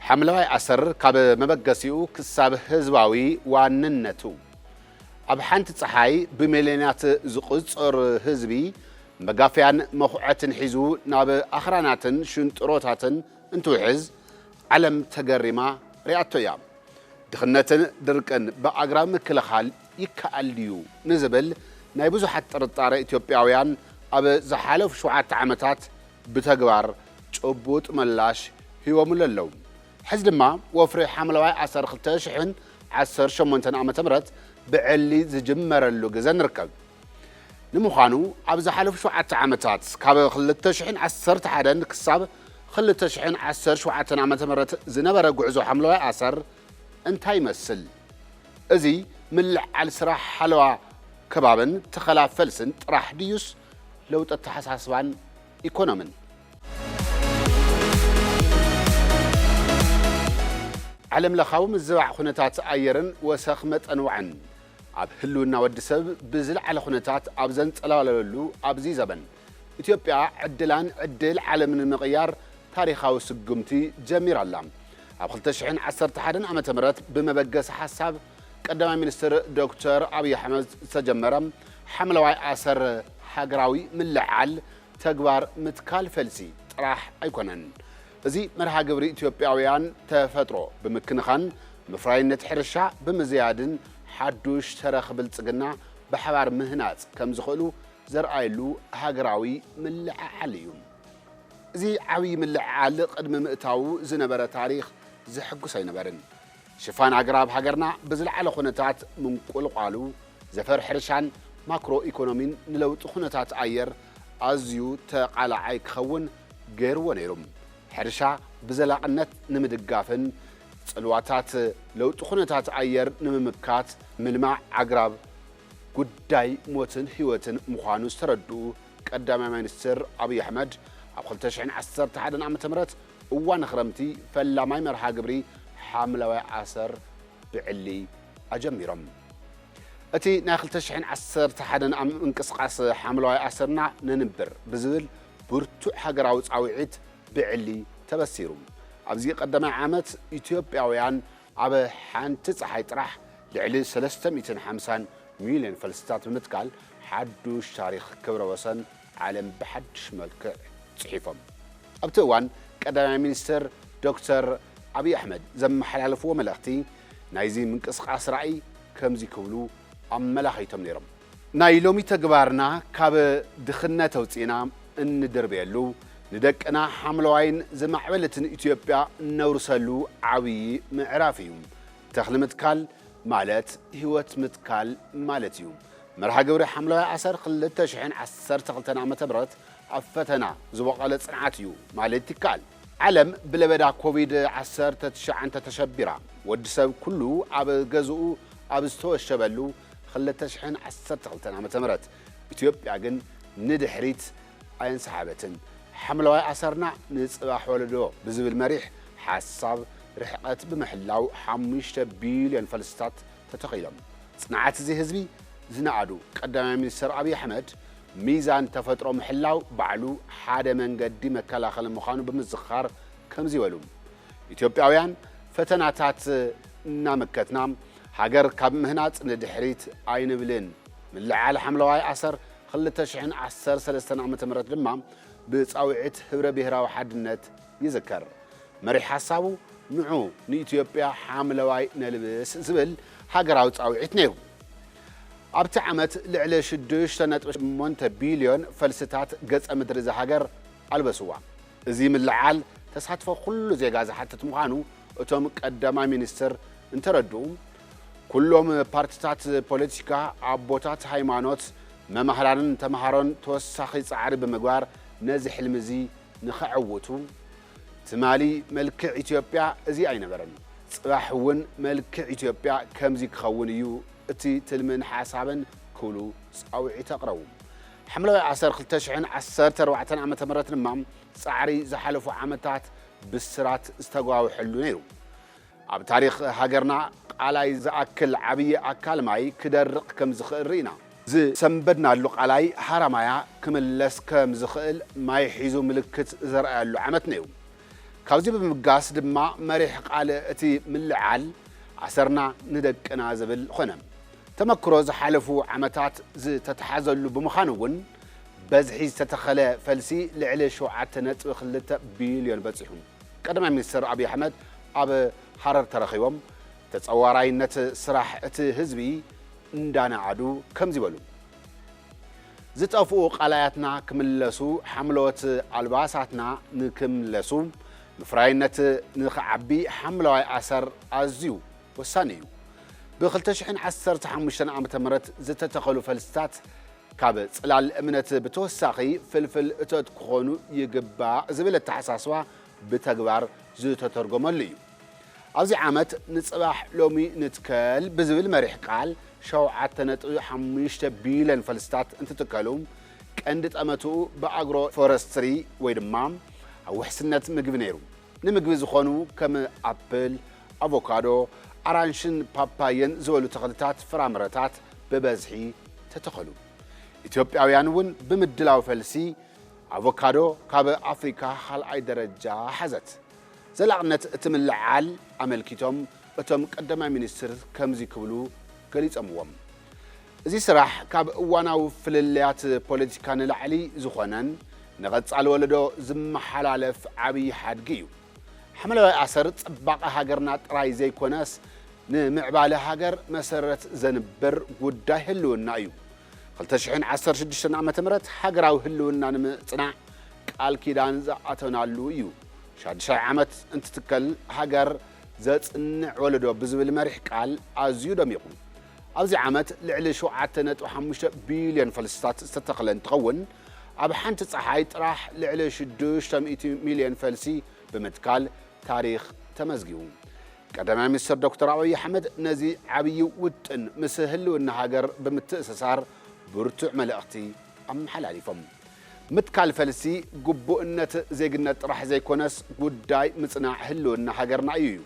ሓምለዋይ ኣሰር ካብ መበገሲኡ ክሳብ ህዝባዊ ዋንነቱ። ኣብ ሓንቲ ጸሓይ ብሚልዮናት ዝቑጸር ህዝቢ መጋፍያን መኹዐትን ሒዙ ናብ ኣኽራናትን ሽንጥሮታትን እንትውሕዝ ዓለም ተገሪማ ሪኣቶ እያ። ድኽነትን ድርቅን ብኣግራብ ምክልኻል ይከኣል ድዩ ንዝብል ናይ ብዙሓት ጥርጣረ ኢትዮጵያውያን ኣብ ዝሓለፉ ሸውዓተ ዓመታት ብተግባር ጭቡጥ ምላሽ ሂቦምሉ ኣለዉ። ሕዚ ድማ ወፍሪ ሓምለዋይ ኣሰር ክልተ ሽሕን ዓሰርተ ሸሞንተን ዓመተ ምህረት ብዕሊ ዝጅመረሉ ግዘ ንርከብ። ንምዃኑ ኣብ ዝሓለፉ ሸውዓተ ዓመታት ካብ ክልተ ሽሕን ዓሰርተ ሓደን ክሳብ ክልተ ሽሕን ዓሰርተ ሸውዓተን ዓመተ ምህረት ዝነበረ ጉዕዞ ሓምለዋይ ኣሰር እንታይ ይመስል? እዚ ምልዕዓል ስራሕ ሓለዋ ከባብን ተኸላ ፈልስን ጥራሕ ድዩስ ለውጢ ኣተሓሳስባን ኢኮኖምን? ዓለም ለኻዊ ምዝባዕ ኩነታት ኣየርን ወሰኽ መጠን ዋዕን ኣብ ህልውና ወዲ ሰብ ብዝለዓለ ኩነታት ኣብ ዘንጸላወለሉ ኣብዚ ዘበን፣ ኢትዮጵያ ዕድላን ዕድል ዓለምን ንምቕያር ታሪኻዊ ስጉምቲ ጀሚራ ኣላ። ኣብ ክልተ ሽሕን ዓሰርተ ሓደን ዓመተ ምህረት ብመበገሲ ሓሳብ ቀዳማይ ሚኒስትር ዶክተር ኣብይ ኣሕመድ ዝተጀመረ ሓምለዋይ ኣሰር ሃገራዊ ምልዕዓል ተግባር ምትካል ፈልሲ ጥራሕ ኣይኮነን። እዚ መርሃ ግብሪ ኢትዮጵያውያን ተፈጥሮ ብምክንኻን፣ ምፍራይነት ሕርሻ ብምዝያድን ሓዱሽ ተረኽ ብልጽግና ብሓባር ምህናጽ ከም ዝኽእሉ ዘርኣየሉ ሃገራዊ ምልዕዓል እዩ። እዚ ዓብዪ ምልዕዓል ቅድሚ ምእታዉ ዝነበረ ታሪኽ ዘሐጉስ ኣይነበርን። ሽፋን ኣግራብ ሃገርና ብዝለዓለ ኩነታት ምንቁልቋሉ፣ ዘፈር ሕርሻን ማክሮ ኢኮኖሚን ንለውጢ ኩነታት ኣየር ኣዝዩ ተቓላዓይ ክኸውን ገይርዎ ነይሩ። ሕርሻ ብዘላቕነት ንምድጋፍን ጽልዋታት ለውጢ ኩነታት ኣየር ንምምካት ምልማዕ ኣግራብ ጉዳይ ሞትን ህይወትን ምዃኑ ዝተረድኡ ቀዳማይ ሚኒስትር ኣብይ ኣሕመድ፣ ኣብ ክልተ ሽሕን ዓሰርተ ሓደን ዓመተ ምህረት እዋን ክረምቲ ፈላማይ መርሃ ግብሪ ሓምለዋይ ኣሰር ብዕሊ ኣጀሚሮም። እቲ ናይ ክልተ ሽሕን ዓሰርተ ሓደን ዓም ምንቅስቓስ ሓምለዋይ ኣሰርና ነንብር ብዝብል ብርቱዕ ሃገራዊ ጻውዒት ብዕሊ ተበሲሩ። ኣብዚ ቀዳማይ ዓመት ኢትዮጵያውያን ኣብ ሓንቲ ጸሓይ ጥራሕ ልዕሊ ሰለስተ ሚእትን ሓምሳን ሚልዮን ፈልስታት ብምትካል ሓዱሽ ታሪኽ ክብረ ወሰን ዓለም ብሓድሽ መልክዕ ጽሒፎም። ኣብቲ እዋን ቀዳማይ ሚኒስትር ዶክተር ኣብይ ኣሕመድ ዘመሓላለፍዎ መልእኽቲ ናይዚ ምንቅስቓስ ራእይ ከምዚ ክብሉ ኣመላኺቶም ነይሮም። ናይ ሎሚ ተግባርና ካብ ድኽነት ኣውጺእና እንድርብየሉ፣ ንደቅና ሓምለዋይን ዝማዕበለትን ኢትዮጵያ እነውርሰሉ ዓብዪ ምዕራፍ እዩ። ተኽሊ ምትካል ማለት ህይወት ምትካል ማለት እዩ። መርሃ ግብሪ ሓምለዋይ ኣሰር ክልተ ሽሕን ዓሰርተ ክልተን ዓመተ ምህረት ኣብ ፈተና ዝበቖለ ጽንዓት እዩ ማለት ይከኣል። ዓለም ብለበዳ ኮቪድ ዓሰርተ ትሽዓተ ተሸቢራ፣ ወዲ ሰብ ኩሉ ኣብ ገዝኡ ኣብ ዝተወሸበሉ ክልተ ሽሕን ዓሰርተ ክልተን ዓመተ ምህረት፣ ኢትዮጵያ ግን ንድሕሪት ኣየንሰሓበትን። ሓምለዋይ ኣሰርና ንጽባሕ ወለዶ ብዝብል መሪሕ ሓሳብ ርሕቐት ብምሕላው ሓሙሽተ ቢልዮን ፈልስታት ተተኺሎም። ጽንዓት እዚ ህዝቢ ዝነኣዱ ቀዳማይ ሚኒስትር ኣብይ ኣሕመድ፣ ሚዛን ተፈጥሮ ምሕላው ባዕሉ ሓደ መንገዲ መከላኸሊ ምዃኑ ብምዝኻር ከምዚ በሉ፣ ኢትዮጵያውያን ፈተናታት እናመከትና ሃገር ካብ ምህናጽ ንድሕሪት ኣይንብልን። ምልዕዓል ሓምለዋይ ኣሰር ክልተ ሽሕን ዓሰርተ ሰለስተን ዓመተ ምህረት ድማ ብጻውዒት ህብረ ብሄራዊ ሓድነት ይዝከር። መሪሕ ሓሳቡ ንዑ ንኢትዮጵያ ሓምለዋይ ነልብስ ዝብል ሃገራዊ ጻውዒት ነይሩ። ኣብቲ ዓመት ልዕሊ ሽዱሽተ ነጥቢ ሸሞንተ ቢልዮን ፈልስታት ገጸ ምድሪ እዛ ሃገር ኣልበስዋ። እዚ ምልዓል ተሳትፎ ኩሉ ዜጋ ዝሓትት ምዃኑ እቶም ቀዳማይ ሚኒስትር እንተረድኡ፣ ኩሎም ፓርቲታት ፖለቲካ፣ ኣቦታት ሃይማኖት፣ መማህራንን ተምሃሮን ተወሳኺ ጻዕሪ ብምግባር ነዚ ሕልሚ እዚ ንኸዕውቱ፣ ትማሊ መልክዕ ኢትዮጵያ እዚ ኣይነበረን፣ ጽባሕ እውን መልክዕ ኢትዮጵያ ከምዚ ክኸውን እዩ እቲ ትልምን ሓሳብን ክብሉ ጻውዒት ኣቕረቡ። ሓምለዋይ ኣሰር ክልተ ሽሕን ዓሰርተ ኣርባዕተን ዓመተ ምህረት ድማ ጻዕሪ ዝሓለፉ ዓመታት ብስራት ዝተጓውሐሉ ነይሩ። ኣብ ታሪኽ ሃገርና ቃላይ ዝኣክል ዓብዪ ኣካል ማይ ክደርቕ ከም ዝኽእል ርኢና። ዝሰንበድናሉ ቃላይ ሃራማያ ክምለስ ከም ዝኽእል ማይ ሒዙ ምልክት ዘርኣየሉ ዓመት ነይሩ። ካብዚ ብምብጋስ ድማ መሪሕ ቃል እቲ ምልዓል ኣሰርና ንደቅና ዝብል ኾነ። ተመክሮ ዝሓለፉ ዓመታት ዝተተሓዘሉ ብምዃኑ እውን በዝሒ ዝተተኸለ ፈልሲ ልዕሊ ሸውዓተ ነጥቢ ክልተ ቢልዮን በፂሑ። ቀዳማይ ሚኒስትር ኣብይ ኣሕመድ ኣብ ሃረር ተረኺቦም ተፀዋራይነት ስራሕ እቲ ህዝቢ እንዳነኣዱ ከምዚ በሉ። ዝጠፍኡ ቃላያትና ክምለሱ፣ ሓምለዎት ኣልባሳትና ንክምለሱ፣ ምፍራይነት ንክዓቢ ሓምለዋይ ኣሰር ኣዝዩ ወሳኒ እዩ። ብ ክልተ ሽሕን ዓሰርተ ሓሙሽተን ዓመተ ምህረት ዝተተኸሉ ፈልስታት ካብ ጽላል እምነት ብተወሳኺ ፍልፍል እቶት ክኾኑ ይግባእ ዝብል ኣተሓሳስባ ብተግባር ዝተተርጎመሉ እዩ። ኣብዚ ዓመት ንጽባሕ ሎሚ ንትከል ብዝብል መሪሕ ቃል ሸውዓተ ነጥቢ ሓሙሽተ ቢልዮን ፈልስታት እንትትከሉ ቀንዲ ጠመትኡ ብኣግሮ ፎረስትሪ ወይ ድማ ኣብ ውሕስነት ምግቢ ነይሩ። ንምግቢ ዝኾኑ ከም ኣፕል፣ ኣቮካዶ፣ ኣራንሽን ፓፓየን ዝበሉ ተኽልታት ፍራምረታት ብበዝሒ ተተኸሉ። ኢትዮጵያውያን እውን ብምድላው ፈልሲ ኣቮካዶ ካብ ኣፍሪካ ካልኣይ ደረጃ ሓዘት። ዘላቕነት እቲ ምልዓል ኣመልኪቶም እቶም ቀዳማይ ሚኒስትር ከምዚ ክብሉ ገሊጾምዎም። እዚ ስራሕ ካብ እዋናዊ ፍልልያት ፖለቲካ ንላዕሊ ዝኾነን ንቐጻሊ ወለዶ ዝመሓላለፍ ዓብዪ ሓድጊ እዩ። ሓምለዋይ ኣሰር ጽባቐ ሃገርና ጥራይ ዘይኮነስ ንምዕባለ ሃገር መሰረት ዘንብር ጉዳይ ህልውና እዩ። ክልተ ሽሕን ዓሰርተ ሽዱሽተን ዓመተ ምህረት ሃገራዊ ህልውና ንምጽናዕ ቃል ኪዳን ዝኣተናሉ እዩ። ሻድሻይ ዓመት እንትትከል ሃገር ዘጽንዕ ወለዶ ብዝብል መሪሕ ቃል ኣዝዩ ደሚቑ። ኣብዚ ዓመት ልዕሊ ሸውዓተ ነጥቢ ሓሙሽተ ቢልዮን ፈልስታት ዝተተኽለ እንትኸውን ኣብ ሓንቲ ጸሓይ ጥራሕ ልዕሊ ሽዱሽተ ሚእቲ ሚልዮን ፈልሲ ብምትካል ታሪኽ ተመዝጊቡ። ቀዳማይ ሚኒስትር ዶክተር ኣብይ ኣሕመድ ነዚ ዓብዪ ውጥን ምስ ህልውና ሃገር ብምትእስሳር ብርቱዕ መልእኽቲ ኣመሓላሊፎም። ምትካል ፈልሲ ግቡእነት ዜግነት ጥራሕ ዘይኮነስ ጉዳይ ምጽናዕ ህልውና ሃገርና እዩ እዩ።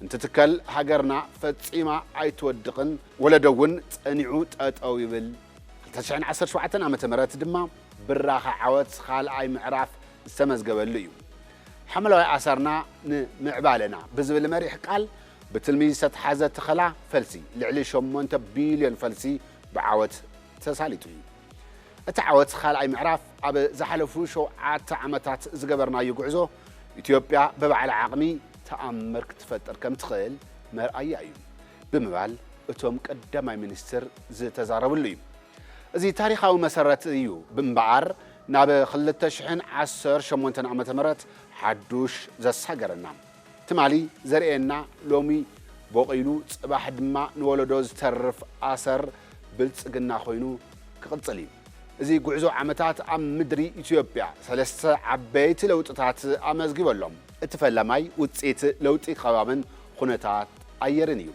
እንትትከል ሃገርና ፈጺማ ኣይትወድቕን፣ ወለዶ እውን ጸኒዑ ጠጠው ይብል። ክልተ ሽሕን ዓሰርተ ሸውዓተን ዓመተ ምህረት ድማ ብራኸ ዓወት ካልኣይ ምዕራፍ ዝተመዝገበሉ እዩ። ሓምለዋይ ኣሰርና ንምዕባለና ብዝብል መሪሕ ቃል ብትልሚ ዝተትሓዘ ተኸላ ፈልሲ ልዕሊ ሸሞንተ ቢልዮን ፈልሲ ብዓወት ተሳሊጡ እዩ። እቲ ዓወት ካልኣይ ምዕራፍ ኣብ ዝሓለፉ ሸውዓተ ዓመታት ዝገበርናዮ ጉዕዞ ኢትዮጵያ ብባዕላ ዓቕሚ ተኣምር ክትፈጥር ከም ትኽእል መርኣያ እዩ ብምባል እቶም ቀዳማይ ሚኒስትር ዝተዛረብሉ እዩ። እዚ ታሪኻዊ መሰረት እዩ እምበኣር ናብ ክልተ ሽሕን ዓሰርተ ሸሞንተን ዓመተ ምህረት ሓዱሽ ዘሳገረና። ትማሊ ዘርእየና ሎሚ ቦቒሉ ጽባሕ ድማ ንወለዶ ዝተርፍ ኣሰር ብልጽግና ኮይኑ ክቕጽል እዩ። እዚ ጉዕዞ ዓመታት ኣብ ምድሪ ኢትዮጵያ ሰለስተ ዓበይቲ ለውጥታት ኣመዝጊቡ ኣሎ። እቲ ፈላማይ ውጽኢት ለውጢ ከባብን ኩነታት ኣየርን እዩ።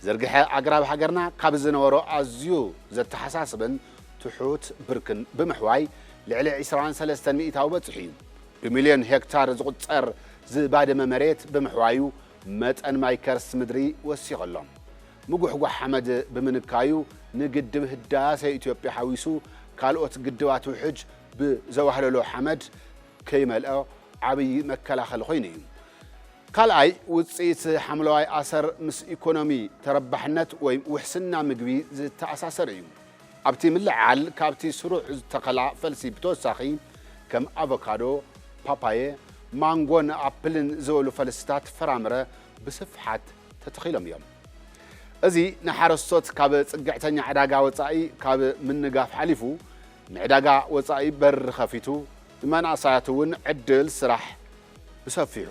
ዝርግሐ ኣግራብ ሃገርና ካብ ዝነበሮ ኣዝዩ ዘተሓሳስብን ትሑት ብርክን ብምሕዋይ ልዕሊ ዕስራን ሰለስተን ሚእታዊ በጺሑ እዩ። ብሚልዮን ሄክታር ዝቑጸር ዝባደመ መሬት ብምሕዋዩ መጠን ማይ ከርስ ምድሪ ወሲኹ ኣሎ። ምጉሕጓሕ ሓመድ ብምንካዩ ንግድብ ህዳሴ ኢትዮጵያ ሓዊሱ ካልኦት ግድባት ውሕጅ ብዘዋህለሎ ሓመድ ከይመልኦ ዓብዪ መከላኸሊ ኮይኑ እዩ። ካልኣይ ውፅኢት ሓምለዋይ ኣሰር ምስ ኢኮኖሚ ተረባሕነት ወይ ውሕስና ምግቢ ዝተኣሳሰር እዩ። ኣብቲ ምልዕዓል ካብቲ ስሩዕ ዝተኸላ ፈልሲ ብተወሳኺ ከም ኣቮካዶ፣ ፓፓየ፣ ማንጎን ኣፕልን ዝበሉ ፈልስታት ፍራምረ ብስፍሓት ተተኺሎም እዮም። እዚ ንሓረስቶት ካብ ጽግዕተኛ ዕዳጋ ወጻኢ ካብ ምንጋፍ ሓሊፉ ንዕዳጋ ወጻኢ በሪ ከፊቱ ንመናእሰያት እውን ዕድል ስራሕ ብሰፊሑ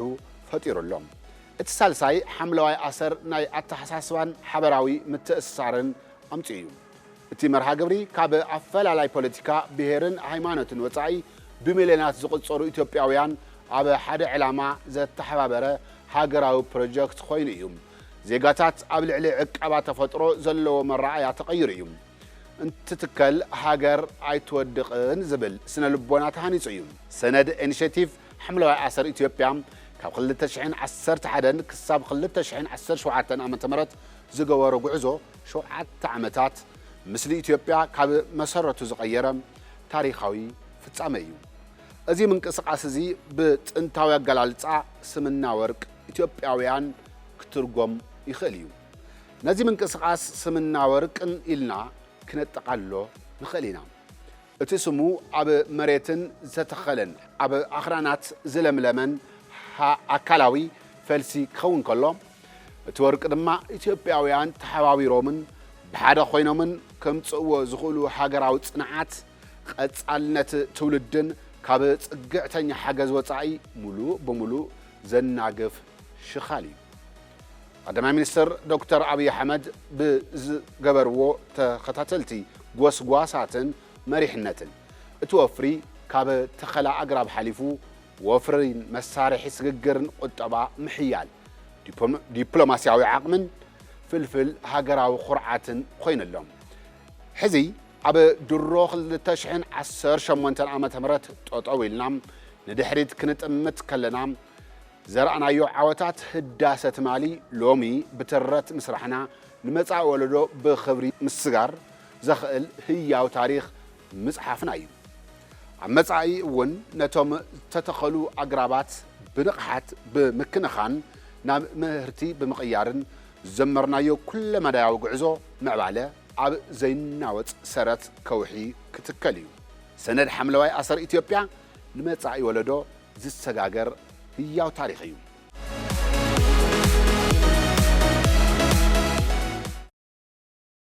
ፈጢሩ ኣሎ። እቲ ሳልሳይ ሓምለዋይ ኣሰር ናይ ኣተሓሳስባን ሓበራዊ ምትእስሳርን ኣምጺኡ እዩ። እቲ መርሃ ግብሪ ካብ ኣፈላላይ ፖለቲካ፣ ብሄርን ሃይማኖትን ወጻኢ ብሚልዮናት ዝቑጸሩ ኢትዮጵያውያን ኣብ ሓደ ዕላማ ዘተሓባበረ ሃገራዊ ፕሮጀክት ኮይኑ እዩ። ዜጋታት ኣብ ልዕሊ ዕቀባ ተፈጥሮ ዘለዎ መረኣያ ተቐይሩ እዩ። እንትትከል ሃገር ኣይትወድቕን ዝብል ስነ ልቦና ተሃኒጹ እዩ። ሰነድ ኢኒሼቲቭ ሓምለዋይ ኣሰር ኢትዮጵያ ካብ ክልተ ሽሕን ዓሰርተ ሓደን ክሳብ ክልተ ሽሕን ዓሰርተ ሸውዓተን ዓመተ ምህረት ዝገበሮ ጉዕዞ ሸውዓተ ዓመታት ምስሊ ኢትዮጵያ ካብ መሰረቱ ዝቐየረ ታሪኻዊ ፍጻመ እዩ። እዚ ምንቅስቓስ እዚ ብጥንታዊ ኣገላልጻ ስምና ወርቅ ኢትዮጵያውያን ክትርጎም ይኽእል እዩ። ነዚ ምንቅስቓስ ስምና ወርቅን ኢልና ክነጠቓልሎ ንኽእል ኢና። እቲ ስሙ ኣብ መሬትን ዝተተኸለን ኣብ ኣኽራናት ዝለምለመን ሃ-፣ ኣካላዊ ፈልሲ ክኸውን ከሎ፣ እቲ ወርቂ ድማ ኢትዮጵያውያን ተሓባቢሮምን ብሓደ ኮይኖምን ከምጽእዎ ዝኽእሉ ሃገራዊ ጽንዓት፣ ቀጻልነት ትውልድን ካብ ጽግዕተኛ ሓገዝ ወጻኢ ሙሉእ ብሙሉእ ዘናግፍ ሽኻል እዩ። ቀዳማይ ሚኒስትር ዶክተር ኣብይ ኣሕመድ ብዝገበርዎ ተኸታተልቲ ጎስጓሳትን መሪሕነትን፣ እቲ ወፍሪ ካብ ተኸላ ኣግራብ ሓሊፉ ወፍሪን መሳርሒ ስግግርን ቁጠባ ምሕያል፣ ዲፕሎ-፣ ዲፕሎማስያዊ ዓቕምን ፍልፍል ሃገራዊ ኩርዓትን ኮይኑሎም። ሕዚ ኣብ ድሮ ክልተ ሽሕን ዓሰርተ ሸሞንተን ዓመተ ምህረት ጠጠው ኢልና ንድሕሪት ክንጥምት ከለና፣ ዘርኣናዮ ዓወታት ህዳሰ ትማሊ ሎሚ ብትረት ምስራሕና ንመጻኢ ወለዶ ብኽብሪ ምስጋር ዘኽእል ህያው ታሪኽ ምጽሓፍና እዩ። ኣብ መጻኢ እውን ነቶም ዝተተኸሉ ኣግራባት ብንቕሓት ብምክንኻን ናብ ምህርቲ ብምቕያርን ዝጀመርናዮ ኩለመዳያዊ ጉዕዞ ምዕባለ ኣብ ዘይናወጽ ሰረት ከውሒ ክትከል እዩ። ሰነድ ሓምለዋይ ኣሰር ኢትዮጵያ ንመጻኢ ወለዶ ዝሰጋገር ህያው ታሪኽ እዩ።